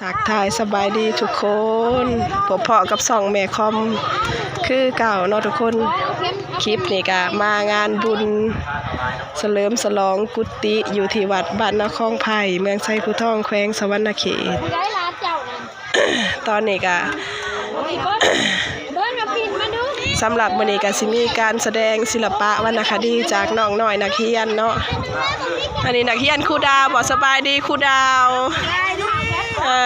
ທັກທາຍສະບາຍດີທຸກຄົນ, ພົບພໍ້ກັບຊ່ອງແມ່ຄອມຄືເກົ່າເນາະທຸກຄົນ. ຄລິບນີ້ກະມາງານບຸນສະເຫຼີມສະຫຼອງກຸຕິຢູ່ທີ່ວັດບ້ານນາຄອງໄຜ່ ເມືອງໄຊພູທອງ ແຂວງສະຫວັນນະເຂດ. ຕອນນີ້ກະ ສຳລັບມື້ນີ້ກະຊິມີການສະແດງສິລະປະວັນນະຄະດີຈາກນ້ອງນ້ອຍນັກຮຽນເນາະ. ອັນນີ້ນັກຮຽນຄູດາວບໍ? ສະບາຍດີຄູດາວ. ເອີ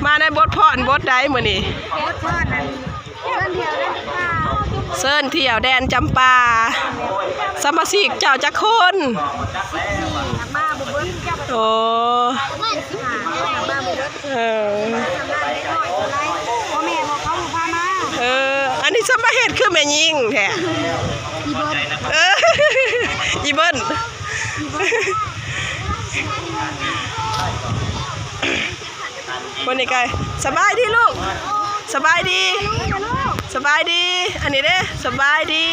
ມາໃນບົດຟ້ອນບົດໃດມື້ນີ້? ເຊີນທ່ຽວແດນຈຳປາ. ສະມາຊິກເຈົ້າຈັກຄົນ? ໂອ້ ເອີ ເອີ ອັນນີ້ສະມາເຮັດຄືແມ່ຍິງແທ້. ອີເບິ້ນ ເອີ ອີເບິ້ນ. ຄົນນີ້ກະ ສະບາຍດີລູກ ສະບາຍດີ ສະບາຍດີ. ອັນນີ້ເດ້ ສະບາຍດີ.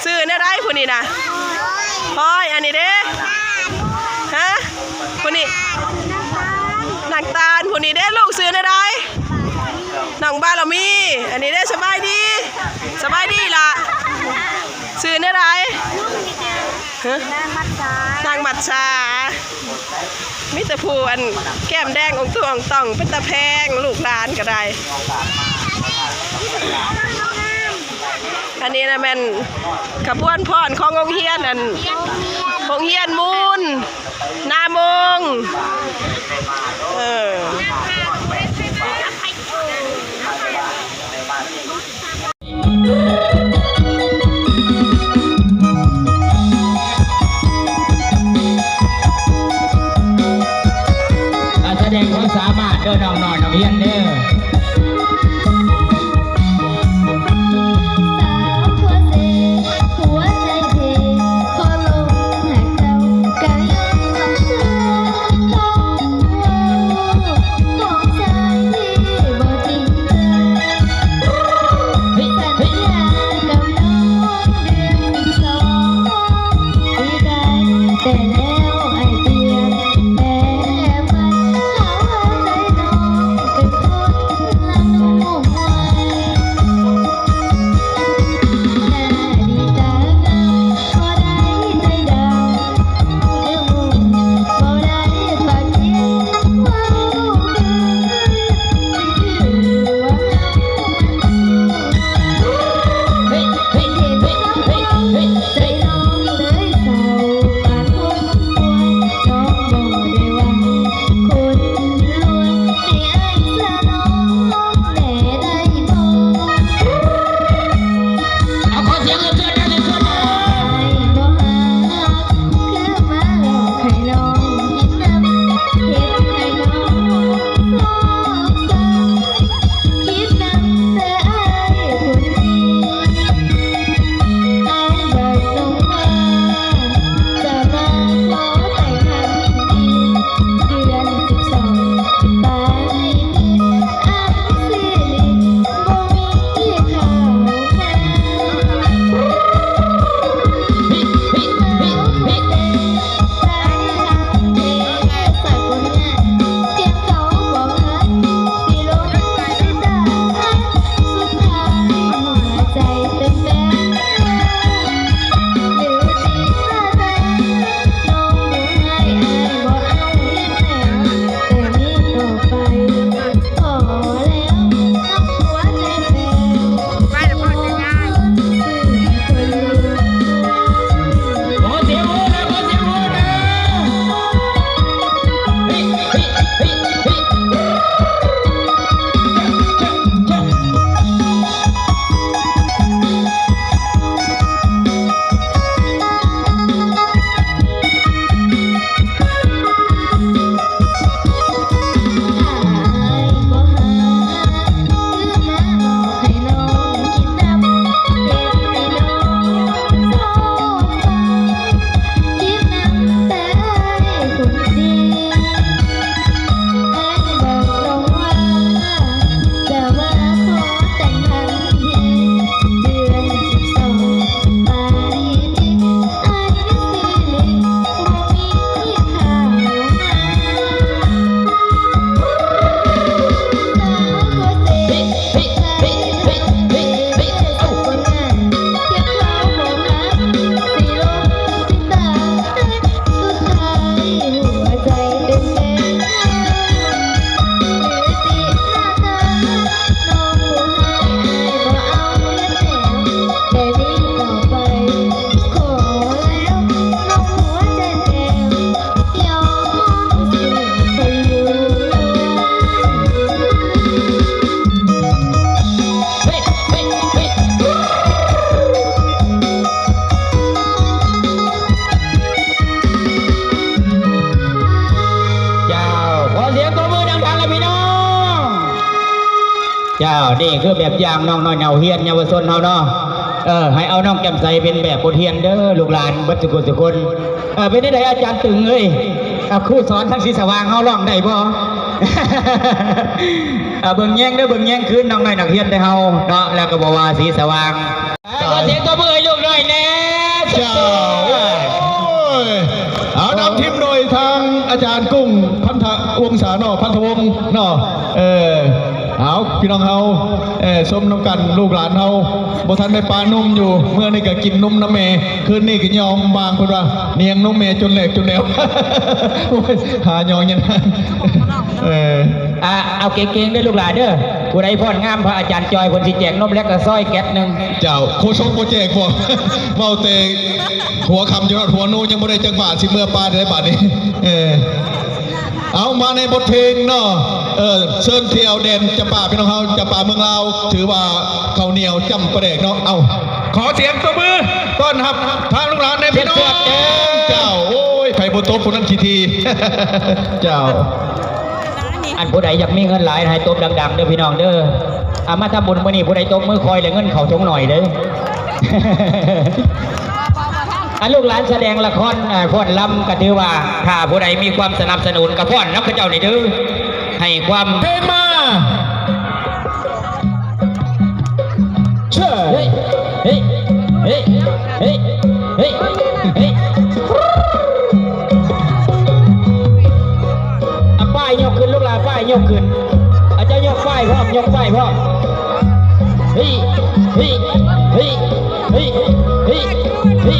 ຊື່ແນວໃດຜູ້ນີ້ນະ? ພອຍ. ອັນນີ້ເດ້? ຮະ? ຜູ້ນີ້ ນ້ຳຕານ. ຜູ້ນີ້ເດ້ລູກ ຊື່ແນວໃດ? ນ້ອງບາລະມີ. ອັນນີ້ເດ້ ສະບາຍດີ ສະບາຍດີລະ. ຊື່ແນວໃດ? ຮະ? ນາງມັດສາ ນາງມັດສາ. ມີແຕ່ຜູ້ອັນແກ້ມແດງອອງຕຸອອງຕ່ອງ ເປັນຕາແພງ ລູກຫຼານກະໄດ້. ອັນນີ້ນະແມ່ນຂະບວນຟ້ອນຂອງໂຮງຮຽນ ອັນ ໂຮງຮຽນມູນນາມົງ. ເອີ ການສະແດງຄວາມສາມາດເດີ ນ້ອງໆ ນັກຮຽນເດີ. ອ້າວ ນີ້ຄືແບບຢ່າງນ້ອງນ້ອຍນັກຮຽນເຍົາວະຊົນເຮົາເນາະ. ເອີ ໃຫ້ເອົານ້ອງແຈ່ມໃສເປັນແບບບົດຮຽນເດີ ລູກຫຼານເບິດສູ່ຜູ້ສູ່ຄົນ. ເອີ ເປັນຈັ່ງໃດອາຈານຕຶງເອີຍ? ອ່າ ຄູສອນທາງສີສະຫວ່າງເຮົາຮ້ອງໄດ້ບໍ່? ອ່າ ເບິ່ງແຍງເດີ ເບິ່ງແຍງຄືນນ້ອງນ້ອຍນັກຮຽນໄທເຮົາເນາະ ແລ້ວກໍບໍ່ວ່າສີສະຫວ່າງ. ອ່າ ຂໍສຽງຕົບມືໃຫ້ລູກນ້ອຍແດ່. ເຈົ້າ ໂອ້ຍ ເອົາ ນຳທີມໂດຍທາງອາຈານກຸ້ງ ພັນທະວົງສາເນາະ ພັນທະວົງເນາະ. ເອີ ເອົາ ພີ່ນ້ອງເຮົາ ເອີ ຊົມນຳກັນ ລູກຫຼານເຮົາບໍ່ທັນໄດ້ປະນົມຢູ່ ເມື່ອນີ້ກໍກິນນົມນຳແມ່ ຄືນນີ້ກໍຍອມບາງ ເພິ່ນວ່ານຽງນົມແມ່ຈົນແຫຼກຈົນແຫຼວ. ໂອ້ຍ ຫາຍອງຍັງ ເອີ ອ່າ ເອົາເກັ່ງໆເດີລູກຫຼານເດີ ຜູ້ໃດຟ້ອນງາມ ພະອາຈານຈອຍເພິ່ນຊິແຈກນົມແລັກຕາຊອຍແກັດໜຶ່ງ. ເຈົ້າ ໂຄສົກບໍ່ແຈກບໍ່? ເວົ້າແຕ່ຫົວຄ່ຳຈົນຮອດຫົວໂນ ຍັງບໍ່ໄດ້ຈັກບາດ ຊິເມືອປ່າໄດ້ບາດນີ້. ເອີ ເອົາ ມາໃນບົດເພງເນາະ ເອີ ເຊີນທ່ຽວແດນຈຳປາ ພີ່ນ້ອງເຮົາ ຈຳປາເມືອງລາວ ຖືວ່າເຂົ້າໜຽວຈ້ຳປາແດກເນາະ. ເອົາ ຂໍສຽງຕົບມືຕ້ອນຮັບທາງລູກຫຼານແດ່ພີ່ນ້ອງ. ເຈົ້າ ໂອ້ຍ ໃຜບໍ່ຕົບຜູ້ນັ້ນຂີ້ຖີ່. ເຈົ້າ ອັນຜູ້ໃດຢາກມີເງິນຫຼາຍໃຫ້ຕົບດັງໆເດີພີ່ນ້ອງເດີ. ອາ ມາທຳບຸນມື້ນີ້ຜູ້ໃດຕົບມືຄ່ອຍແລ້ວເງິນເຂົ້າຖົງໜ້ອຍເດີ. ອາ ລູກຫຼານສະແດງລະຄອນ ອາ ຟ້ອນລຳ ກໍຖືວ່າ ຖ້າຜູ້ໃດມີຄວາມສະໜັບສະໜູນກໍຟ້ອນນຳເຂົາເຈົ້ານີ້ເດີ ໃຫ້ຄວາມ ເພງມາ ເຊີ ເຮີ້ ເຮີ້ ເຮີ້ ເຮີ້ ເຮີ້ ເຮີ້. ອາ ປ້າຍຍົກຂຶ້ນລູກຫຼານ ປ້າຍຍົກຂຶ້ນ. ອາ ເຈົ້າຍົກປ້າຍພ້ອມ ຍົກປ້າຍພ້ອມ. ເຮີ້ ເຮີ້ ເຮີ້ ເຮີ້ ເຮີ້ ເຮີ້.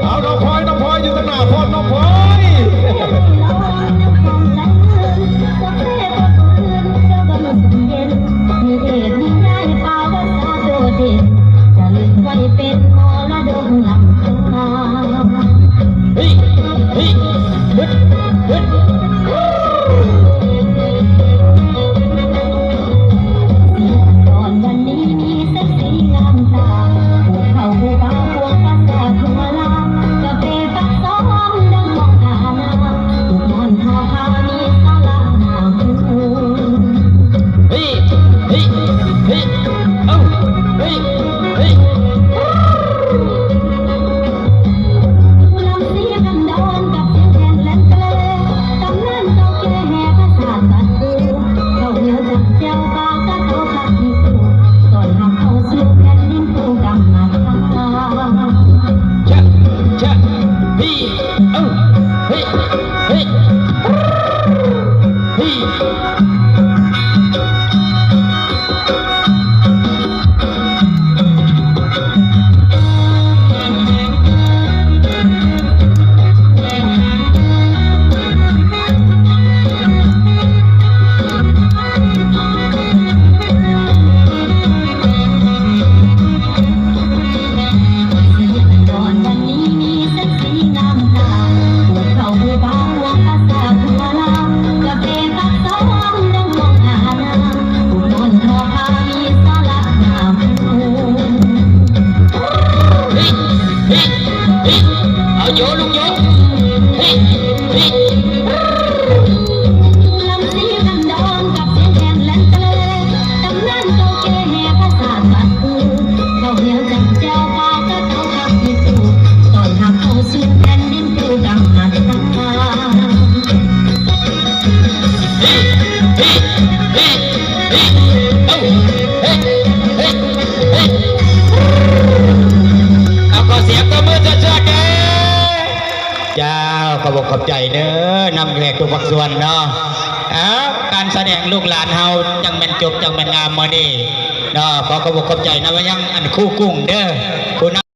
ເອົາ ນ້ອງພອຍ ນ້ອງພອຍ ຢູ່ທາງໜ້າພ້ອມ ນ້ອງພອຍ. ເຮີ້ ເຮີ້ ເຮີ້ ເຮີ້. ເຮີ້ ເຮີ້ ເຮີ້ ເອົ້າ ເຮີ້ ເຮີ້. ລຳສີພັນດອນກັບສຽງແຄນແລນເກລ ຕຳນານເກົ່າແກ່ແຫ່ກະສາດບັດຄູ ເຂົ້າໜຽວຈັບແຈ່ວປາກະເຂົ້າຜັດມີຄູ່ ຕ້ອນຮັບເຂົ້າສູ່ແຜ່ນດິນຜູ້ກຳມະຖານ. ຈະ ຈະ ເຮີ້ ເອົ້າ ເຮີ້ ເຮີ້ ເຮີ້. ເຮີ້ ເຮີ້ ເຮີ້ ເອົາໂຍ ລຸງໂຍ ເຮີ້ ເຮີ້. ລຳສີພັນດອນກັບສຽງແຄນແລນເກລ ຕຳນານເກົ່າແກ່ແຫ່ກະສາດບັດຄູ ເຂົ້າໜຽວຈັບແຈ່ວປາກະເຂົ້າຜັດມີຄູ່ ຕ້ອນຮັບເຂົ້າສູ່ແຜ່ນດິນຜູ້ກຳມະຖານ. ເຮີ້ ເຮີ້ ເຮີ້ ເຮີ້ ເອົ້າ ເຮີ້ ເຮີ້ ເຮີ້. ເອົາ ຂໍສຽງຕົບມືສວດໆເດີ. ເຈົ້າ ຂອບອົກຂອບໃຈເດີ ນຳແຂກທຸກພາກສ່ວນເນາະ. ເອົາ ການສະແດງລູກຫຼານເຮົາຈັ່ງແມ່ນຈົບ ຈັ່ງແມ່ນງາມມື້ນີ້ເນາະ. ຂໍຂອບອົກຂອບໃຈນຳມາຍັງອັນຄູກຸ້ງເດີ ຜູ້ນຳ